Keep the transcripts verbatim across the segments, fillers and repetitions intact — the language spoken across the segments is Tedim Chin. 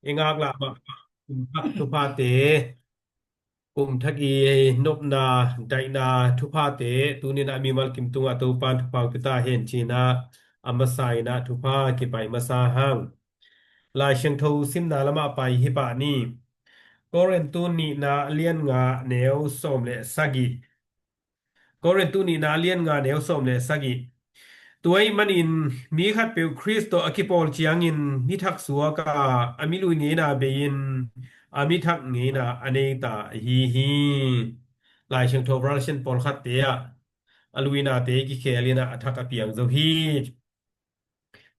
i ngaklah mah kum thak thuphate, kum thak i nopna, daihna thuphate, tuni-in ah mimal kim tungah Topa'n thupha hong pia ta hen ci-in ah a masa in ah thupha kipai masa hang. Lai Siangtho simna lamah pai hi pah ni. Korintu nihna lian nga neu sawm le sagih. Korintu nihna lian nga neu sawm le sagih. Tua ahih manin mi khatpeuh Khrist tawh a kipawl ciangin mi thak suak a, a mi lui ngeina bei-in a mi thak ngeina a nei ta ahi hi. Lai Siangtho version pawlkhatte ah a luinate kikhel in ah a thak a piang zo hi.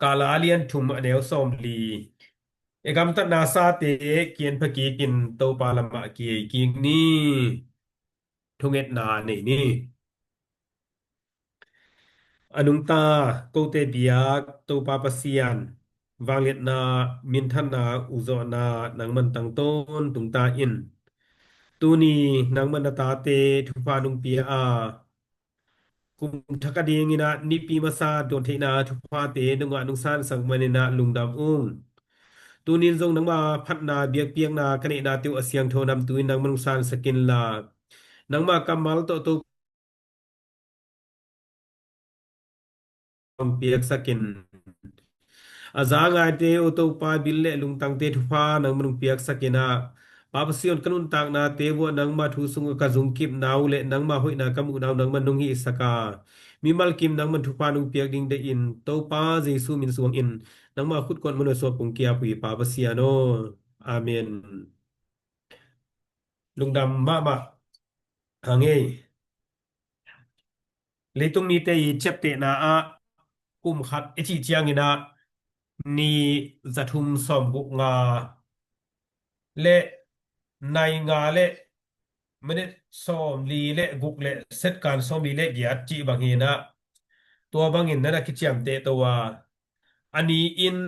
Kala lian thum a neu sawm li. I gamtatna sate kianpha kikin Topa lamah kiei kik ni. Thungetna nei ni. A nungta kote biak Topa Pasian, vangliatna, minthanna, ukzawhna nangman tangtawn tungta in. Tuni nangman na tate thupha nong pia a, kum thak a dingin ah nipi masa dawn theihna thuphate nungah nong sansak manin ah lungdam ung. Tunin zong nangma phatna biakpiakna ka neihnate uh a siangtho namtui in nangmah nong sansak inla, nangma kammal tawh Topa nong piaksak in. A za ngaite uh Topa, bil le lungtangte thupha nangmah nong piaksak in ah, Pa Pasian, ka nuntaknate vuah nangma thu sungah ka zungkipna uh le nangma hoihna ka muhna uh nangmah nong hihsak a, mimal kim nangmah thupha nong piak ding deih in Topa Jesu min suangin nangma khut kuan man uh suak kong kiap uh hi Pa Pasian aw. Amen. Lungdam mahmah. Hang ei. Leitung mite i ciaptehna ah kum khat i cih ciangin ah ni za thum sawm guk nga le nai nga le minit sawm li le guk le second sawm li le giat cih bang hi in ah, tua bangin na na kiciamteh to a, a ni in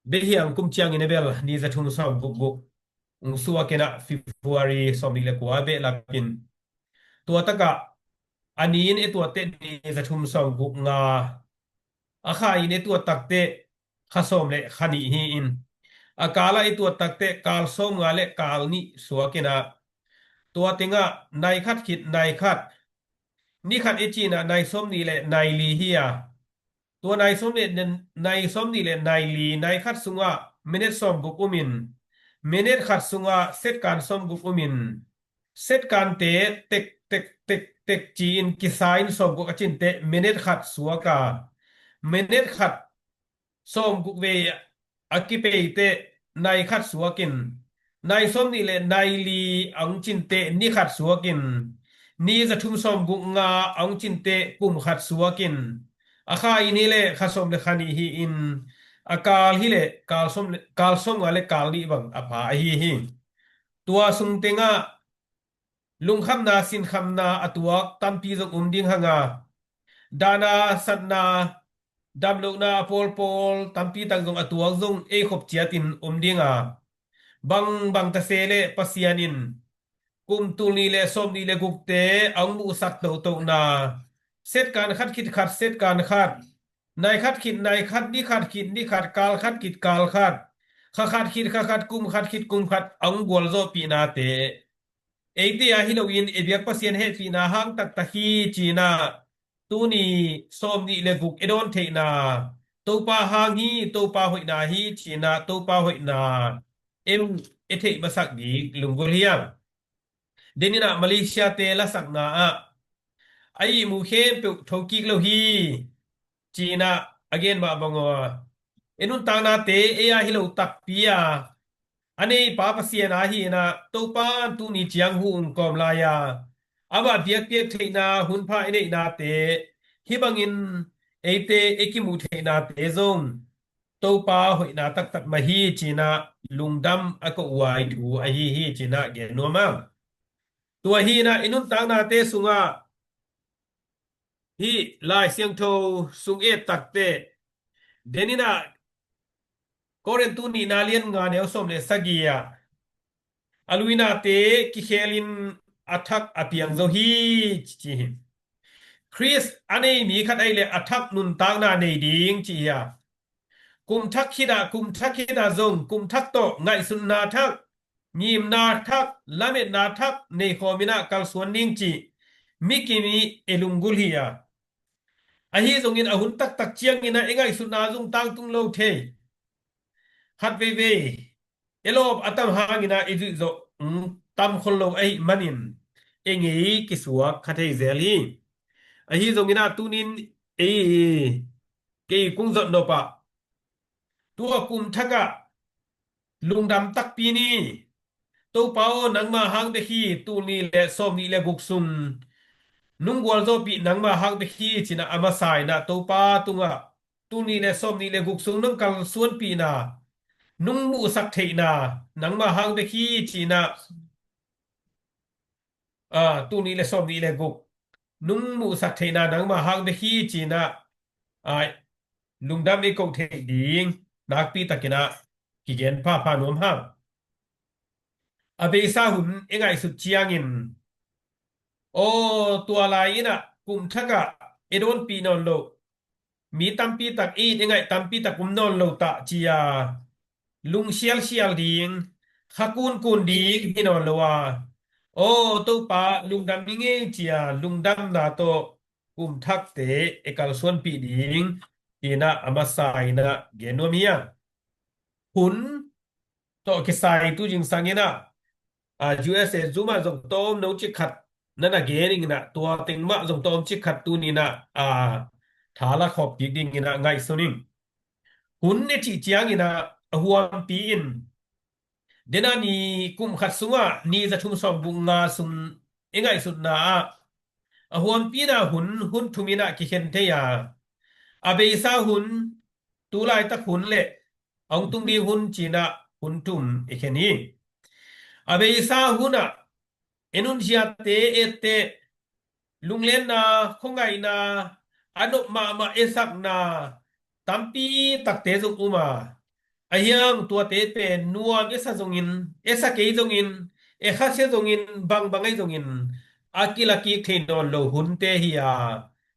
Behiang kum ciangin a bel ni za thum sawm guk guk hong suak in ah February sawm nih le kua behlap in, tua takah a ni in i tuat teh ni za thum sawm guk nga, a kha in i tuat tak teh kha sawm le kha nih hi in, a kal ah i tuat tak teh kal sawm nga le kal nih suak in ah, tua tengah nai khat khit nai khat, ni khat i cih in ah nai sawm nih le nai li hi a, tua nai sawm nih le, nai sawm nih le nai li, nai khat sungah minit sawm guk um in, minit khat sungah second sawm guk um in, second te tek tek tek tek ci-in kisa in sawm guk a cin teh minit khat suak a, minit khat sawm guk vei a kipei teh nai khat suak in, nai sawm nih le nai li a hong cin teh ni khat suak in, ni za thum sawm guk nga a hong cin teh kum khat suak in, a kha in hi le kha sawm le kha nih hi in, a kal hi le kal sawm le, kal sawm nga le kal nih bang a pha ahi hi. Tua sung tengah lungkhamna sinkhamna a tuak tampi zong um ding hang a, dahna satna damlohna a pawlpawl tampi tak zong a tuak zong ei khop ciatin um ding a, bangbang ta se le Pasian in kum tul nih le sawm nih le gukte a hong muhsak totohna, second khat khit khat second khat, nai khat khit nai khat, ni khat khit ni khat, kal khat khit kal khat, kha khat khit kha khat, kum khat khit kum khat a hong gualzawhpihnate, eite a hi loin i biak Pasian hehpihna hang taktak hi ci-in ah, tuni sawm nih le guk i dawn theihna Topa hang hi, Topa hoihna hi ci-in ah, Topa hoihna em i theih masak ding lunggulh hi hang. Denin ah Malaysia te lasakna ah a ihmu khempeuh thokik lo hi ci-in ah a gen mah bang aw, i nuntaknate ei a hi lo takpi a, a neipa Pasian a hi in ah, Topa in tuni ciang huh hong kawm lai a, amah biakpiak theihna hunpha i neihnate, hih bangin eite i kimuh theihnate zong Topa hoihna taktak mah hi ci-in ah lungdam a koh huai thu ahi hi ci-in ah gen nuam a. Tua hi in ah i nuntaknate sungah hih Lai Siangtho sung et tak teh, denin ah Korintu nihna lian nga neu sawm le sagih ah a luinate kikhelin a thak a piang zo hi ci hi. Khrist a nei mi khat ahih leh a thak nuntakna nei ding ci hi a. Kum thak khit ah, kum thak khit ah zong kum thak tawh ngaihsutna thak, ngimna thak, lametna thak nei khawm in ah kalsuan ding cih mi kim i e lunggulh hi a. Ahi zongin a hun taktak ciangin ah i ngaihsutna zong tangtung lo thei. Khat veivei i lawp a tam hangin ah i zuih zawh, um, tam khol lo ahih manin i ngei kisuak kha thei zel hi. Ahi zongin ah tunin ei, kei kung zot nop ah tua kum thak ah lungdam takpi ni. Topa aw, nangma hang bek hi, tul nih le sawm nih le guk sung nung gualzawhpih nangma hang bek hi, ci-in ah a masa in ah Topa tungah tul nih le sawm nih le guk sung nong kalsuanpihna, nong muhsak theihna nangma hang bek hi, ci-in ah, a, tul nih le sawm nih le guk nung muhsak theihna nangma hang bek hi, ci-in ah, a, lungdam i koh theih ding nakpi takin ah kigen phapha nuam hang. A beisa hun i ngaihsut ciangin, aw, tua lai in ah kum thak ah i dawnpih nawn loh, mi tampi tak, i it i ngaih tampi tak um nawn lo tah, ci-a lungsialsial ding, kha kunkun ding hi nawn lo a, aw Topa, lungdam ing ei, ci-a lungdamna tawh kum thakte i kalsuanpih ding, ci-in ah a masa in ah gen nuam hi a. Hun tawh kisai tu zingsang in ah, a, U S A Zoom ah zong tawm no cik khat na na gen ing in ah, tua teng mah zong tawm cik khat tuni in ah, a, tha la khawm kik ding in ah ngaihsun ing. Hun i cih ciangin ah a huampi in, den a ni kum khat sungah ni za thum sawm guk nga sung i ngaihsutna ah a huampi in ah hun, hun thum in ah kikhen thei a, a beisa hun, tu laitak hun le a hong tung ding hun, ci-in ah hun thum i khen hi. A beisa hun ah i nunziate etteh, lunglenna, khuangaihna, a nop mahmah i sakna tampi takte zong um a, ahi hang tuate pen nuam i sa zongin, i sa kei zongin, i khasia zongin, bangbang ahi zongin a kila kik thei nawn lo hunte hi a,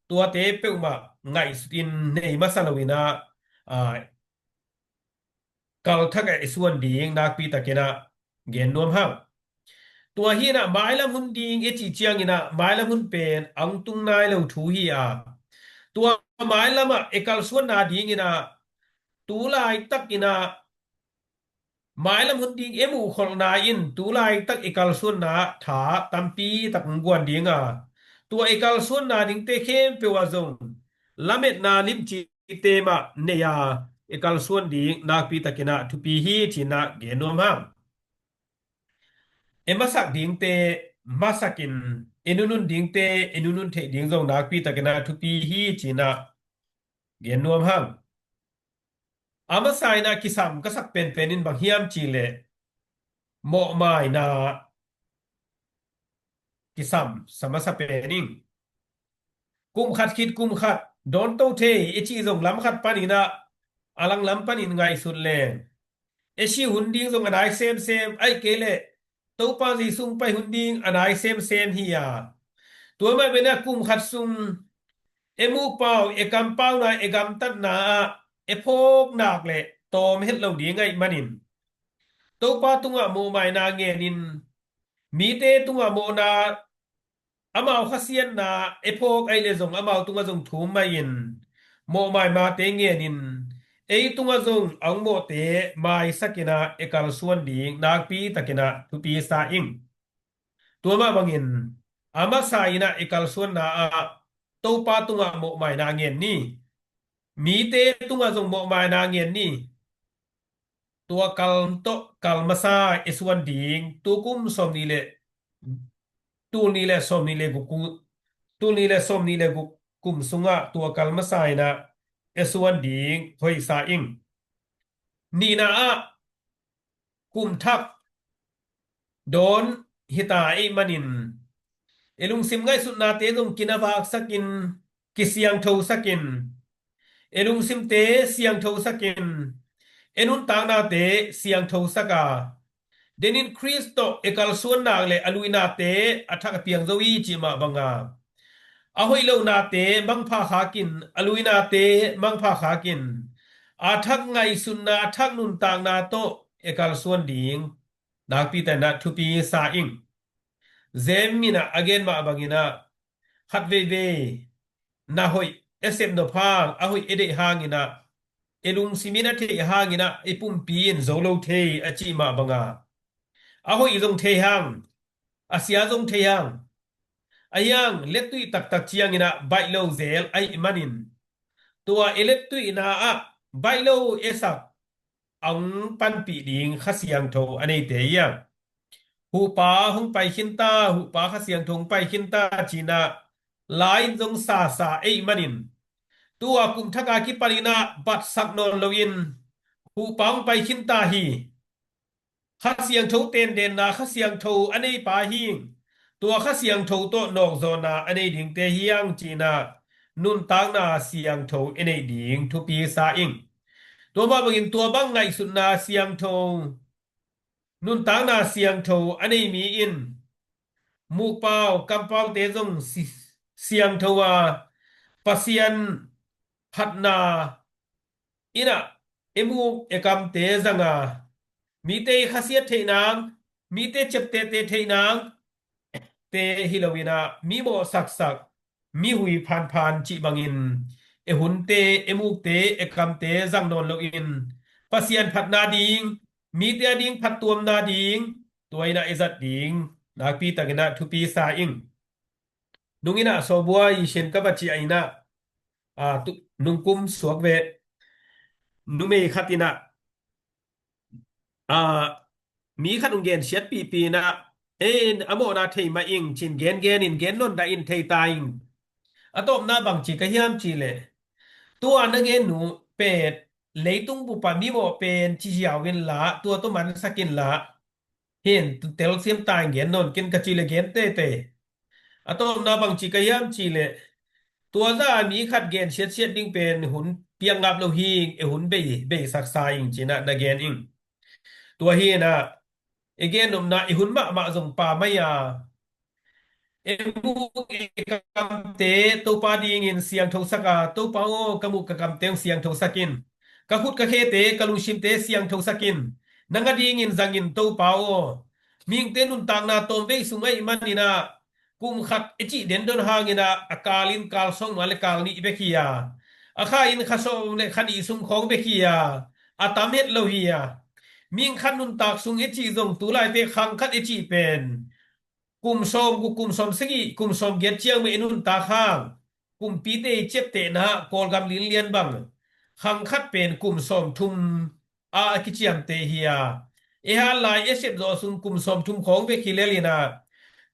tuate peuhmah ngaihsut in nei masa lo in ah, a, kal thak ah i suan ding nakpi takin ah gen nuam hang. Tua hi in ah mailam hun ding i cih ciangin ah mailam hun pen a hong tung nai lo thu hi a, tua mailam ah i kalsuanna dingin ah tu laitak in ah mailam hun ding i muhkholhna in tu laitak i kalsuanna ah tha tampi tak hong guan ding a, tua i kalsuanna dingte khempeuh ah zong lametna limcite mah nei a, i kalsuan ding nakpi takin ah thupi hi, ci-in ah gen nuam hang. I masak dingte masak in, i nunun dingte i nunun theih ding zong nakpi takin ah thupi hi, ci-in ah gen nuam hang. A masa in ah kisam ka sak penpen in bang hiam cih leh mawhmaina kisam sa masa pen ing. Kum khat khit kum khat dawn to thei i cih zong lam khat panin ah a langlam panin ngaihsut leng, i si hun ding zong a nai semsem, ahih kei leh Topa Jesu hong pai hun ding a nai semsem hi a, tua mah bangin ah kum khat sung i muhpau, i kampauna, i gamtatna ah i phawk nak leh tawm het lo ding ahih manin Topa tungah mawhmaina ngen in, mite tungah mawhna, amau khasiatna i phawk ahih leh zong amau tungah zong thum mah in, mawhmaina te ngen in, ei tungah zong a hong mawhte maisak in ah i kalsuan ding nakpi takin ah thupi sa ing. Tua mah bangin a masa in ah i kalsuanna ah Topa tungah mawhmaina ngen ni. Mite tungah zong mawhmaina ngen ni. Tua kal tawh kal masa i suan ding, tu kum sawm nih le, tul nih le sawm nih le guk kum, tul nih le sawm nih le guk kum sungah tua kal masa in ah i suan ding hoih sa ing. Nihna ah kum thak dawn hi ta ahih manin i lungsim ngaihsutnate zong kinavaksak in, kisiangthosak in, i lungsimte siangthosak in, i nuntaknate siangthosak a, den in Khrist tawh i kalsuan nak leh a luinate a thak a piang zo hi cih mah bang a, a hoih lonate mangpha khak in, a luinate mangpha khak in, a thak ngaihsutna, a thak nuntakna tawh e kalsuan ding nakpi takin ah thupi sa ing. James in ah a gen mah bangin ah, khat veivei na hoih e sep nop hang, a hoih e deih hangin ah, e lungsim in a theih hangin ah, e pumpi in zo lo thei a cih mah banga, a hoih zong thei hang, a sia zong thei hang, a hiang lettuih taktak ciangin ah baih lo zel ahih manin, tua e lettuihna ah baih lo e sak a hong panpih ding Kha Siangtho a neite hiang. Huhpa hong pai khin ta, huhpa Kha Siangtho hong pai khin ta ci-in ah la in zong sasa ahih manin, tua kum thak a kipalin ah batsak nawn loin huhpa hong pai khin ta hi. Kha Siangtho tendenna, Kha Siangtho a neipa hi. Tua Kha Siangtho tawh nawkzawhna a nei dingte hiang ci-in ah nuntakna siangtho e neih ding thupi sa ing. Tua mah bangin tua bang ngaihsutna siangtho, nuntakna siangtho a nei mi in mukpau kampaute zong si-, siangtho a, Pasian phatna in ah e muk e kamte zanga, mite i khasiat theih nang, mite ciaptehte theih nang te hi loin ah, mi mawhsaksak, mi hui phanphan cih bangin e hunte, e mukte, e kamte zang nawn loin Pasian phatna ding, mite a ding phattuamna ding, tua in ah e zat ding nakpi takin ah thupi sa ing. Nung in ah sawbuai sin ka va ciah in ah, a, tu, nungkum suak ve, numei khat in ah, a, mi khat hong gensiatpihpih in ah, e, a mawhna thei mah ing ci-in gengen in, gen nawn dah in thei ta ing. A tawpna bang ci ka hiam cih leh, tua na gen nu pen, leitung bup ah mi mawh pen ci ziau inla, tua tawh mansak inla, hi in, telsiam ta in, gen nawn kei in ka cih leh gen teitei. A tawpna bang ci ka hiam cih leh, tua zah a mi khat gen siatsiat ding pen hun piak ngap lo hi, e hun bei, beisaksa ing ci-in ah na gen ing. Tua hi in ah, e gen nopna, e hun mahmah zong pha mai a, e muk e kamte Topa dingin siangthosak a, Topa aw, ka muk ka kamte hong siangthosak in, ka khut ka khete, ka lungsimte siangthosak in, nang a dingin zang in Topa aw. Mihingte nuntakna tawmvei sung ahih manin ah, kum khat e cih dendon hangin ah, a kal in kal sawm le kal nih bek hi a, a kha in kha sawm le kha nih sung khawng bek hi a, a tam het lo hi a. Mihing khat nuntak sung e cih zong tu laite khang khat e cih pen kum sawm guk, kum sawm sagih, kum sawm giat ciang mah e nuntak hang, kumpite i ciaptehna ah Kawlgam linlian bang khang khat pen kum sawm thum a, a kiciamteh hi a, e hat lai, e sep zawh sung kum sawm thum khawng bek hi lel in ah,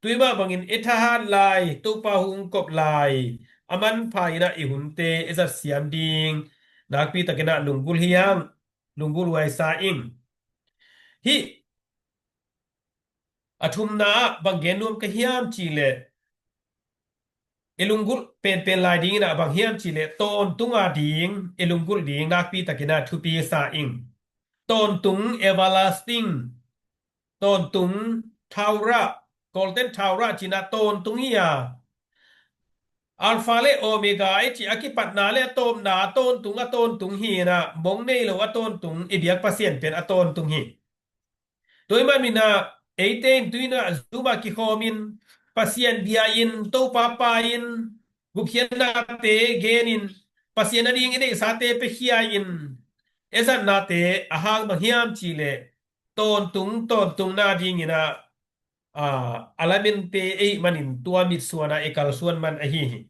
tua mah bangin e tha hat lai, Topa hu hong kop lai, a manpha in ah i hunte e zat siam ding nakpi takin ah lunggulh hi hang, lunggulh huai sa ing. Hih a thumna ah bang gen nuam ka hiam cih leh, e lunggulh penpen lai dingin ah bang hiam cih leh, tawntung a ding e lunggulh ding nakpi takin ah thupi sa ing. Tawntung, everlasting, tawntung, thaurah, golden thaurah ci-in ah tawntung hi a, Alpha le Omega i cih a kipatna le a tawpna, a tawntung, a tawntung hi in ah, mong nei lo a tawntung, i biak Pasian pen a tawntung hi. Tua ahih manin ah, eite in tu-in ah zum ah kikhawm in, Pasian bia in, Topa pha in, gupkhiatnate gen in, Pasian a ding i deihsate piakhia in, e zatnate a hang bang hiam cih leh, tawntung, tawntungna dingin ah, a, a lamente ahih manin tua mitsuan ah e kalsuan man ahi hi.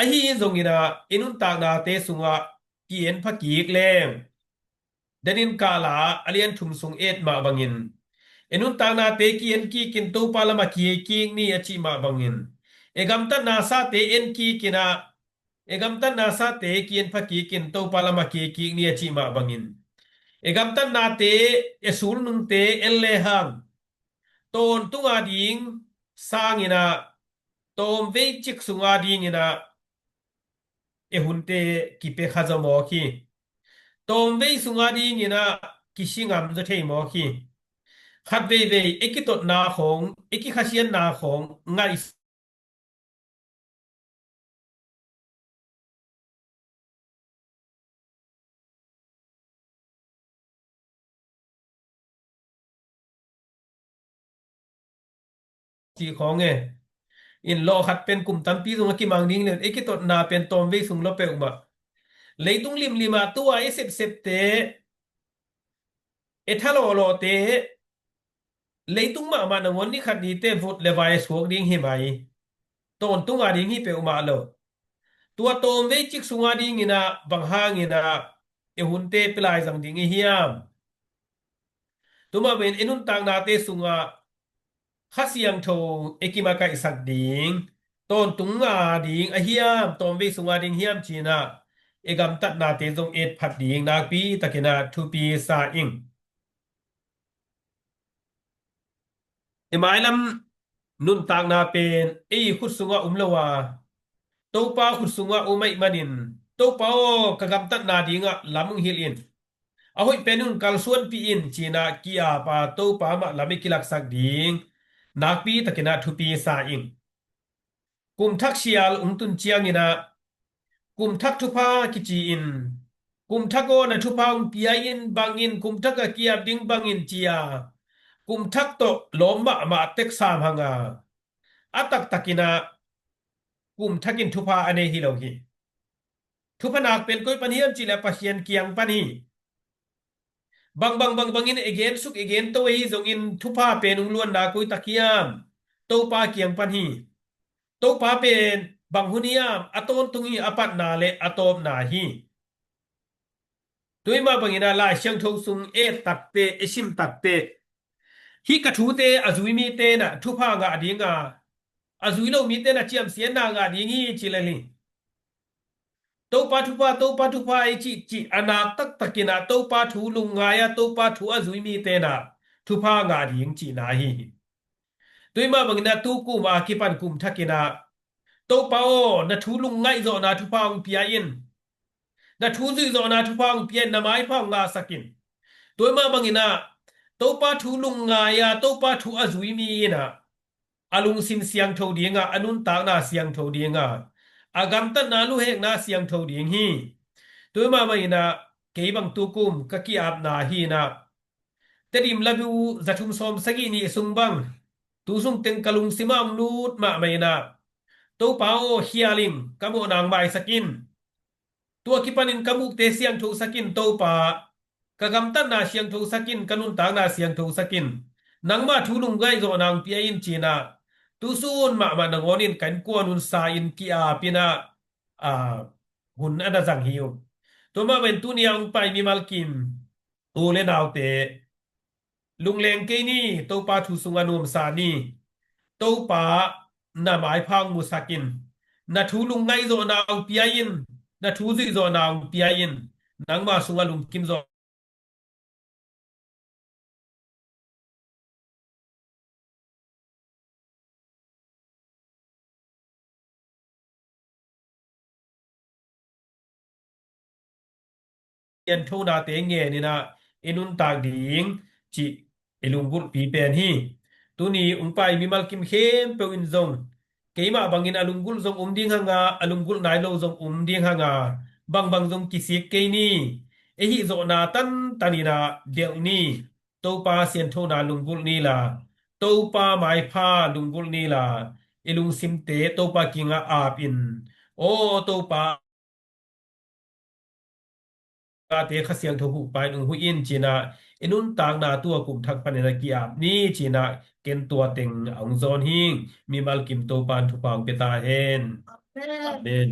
Ahi zongin ah, i nuntaknate sungah ki-en pha kik leng, Daniel kahla a lian thum sung et mah bangin, e nuntaknate ki-en kik in, Topa lamah kiei kik ni a cih mah bangin, e gamtatna sate en kik in ah, e gamtatna sate ki-en pha kik in, Topa lamah kiei kik ni a cih mah bangin, e gamtatnate, e sulnungte en lehang, tawntung a ding sangin ah, tawmvei cik sung a dingin ah, e hunte kipia kha zaw mawk hi. Tawmvei sung a dingin ah, kisi ngam zaw thei mawk hi. Khat veivei e kitotna khawng, e kikhasiatna khawng ngaih cih khawng e. In lawh khat pen kum tampi zong a kimang ding le, ei kitotna pen tawmvei sung lua peuhmah. Leitung limlim ah tu-a i sepsepte, e thalawhlawhte, leitung mahmah nangawn ni khat nite vut le vai a suak ding hi mai. Tawntung a ding hi peuhmah lo. Tua tawmvei cik sunga dingin ah bang hangin ah e hunte pia lai zang ding i hiam? Tua mah bangin e nuntaknate sungah Kha Siangtho e kim a kaihsak ding, tawntung a ding a hiam, tawmvei sunga ding hiam ci-in ah e gamtatnate zong etphat ding nakpi takin ah thupi sa ing. E mailam nuntakna pen ei khut sungah um lo a, Topa khut sungah um ahih manin, Topa aw, ka gamtatna dingah lam hong hilh in, a hoih pen hong kalsuanpih in ci-in ah ki-ap a, Topa mah lam i kilaksak ding nakpi takin ah thupi sa ing. Kum thak sial hong tun ciangin ah, kum thak thupha kici in, kum thak aw, na thupha hong pia in, bang in, kum thak a ki-ap ding bang in ci-a, kum thak tawh lawm mahmah tek sam hang a, a taktakin ah kum thak in thupha a nei hi lo hi. Thupha nak pen koi pan hiam cih leh Pasian kiang pan hi. Bang bang bang bangin e gen suk, e gen to ahi zongin thupha pen hong luanna koi tak hiam? Topa kiang pan hi. Topa pen bang hun hiam? A tawntung hi, a patna le a tawpna hi. Tua mah bangin ah Lai Siangtho sung et takte, e sim takte, hih ka thute a zui mite in ah thupha ngah ding a, a zui lo mite in ah ciamsiatna ngah ding hi ci lel hi. Topa thupha, Topa thupha i cih, cih a nak taktakin ah Topa thu lungngai a, Topa thu a zui mite in ah thupha ngah ding cihna hi hi. Tua mah bangin ah tu kum a kipan kum thakin ah, Topa aw, na thu lungngaih zawhna thupha hong pia in, na thu zuih zawhna thupha hong pia in, na maipha hong ngahsak in. Tua mah bangin ah Topa thu lungngai a, Topa thu a zui mi in ah a lungsim siangtho ding a, a nuntakna siangtho ding a, a gamtatna luhekna siangtho ding hi. Tua mah bangin ah kei bang tu kum ka ki-apna hi in ah, Tedim labu za thum sawm sagih nih sung bang, tu sung teng ka lungsim ah hong lut mahmah in ah, Topa aw, khial in, ka mawhna hong maisak in. Tua kipanin ka mukte siangthosak in Topa, ka gamtatna siangthosak in, ka nuntakna siangthosak in. Nangmah thu lungngaih zawhna hong pia in ci-in ah, tu sun mahmah nangawn in ka innkuan un sa in ki-ap in ah, ah, hun a na zang hi uh. Tua mah bangin tuni a hong pai mimal kim u le naute, lungleng kei ni, Topa thu sungah nuamsa ni. Topa na maipha hong musak in, na thu lungngaih zawhna hong pia in, na thu zuih zawhna hong pia in, nangmah sungah lungkim zawh sianthonate ngen in ah i nuntak ding cih i lunggulhpi pen hi. Tuni hong pai mimal kim khempeuh in zong keimah bangin a lunggulh zong um ding hang a, a lunggulh nai lo zong um ding hang a, bangbang zong kisik kei ni. I hih zawhna tantan in ah delh ni. Topa sianthona lunggulh ni la, Topa maipha lunggulh ni la, i lungsimte Topa kingah ap in. Aw Topa, ate Kha Siangtho huhpa in hong huh in ci-in ah, i nuntakna tu a kum thak panin a ki-ap ni ci-in ah, ken tua teng a hong zawn hing. Mimal kim Topa in thupha hong pia ta hen. Amen.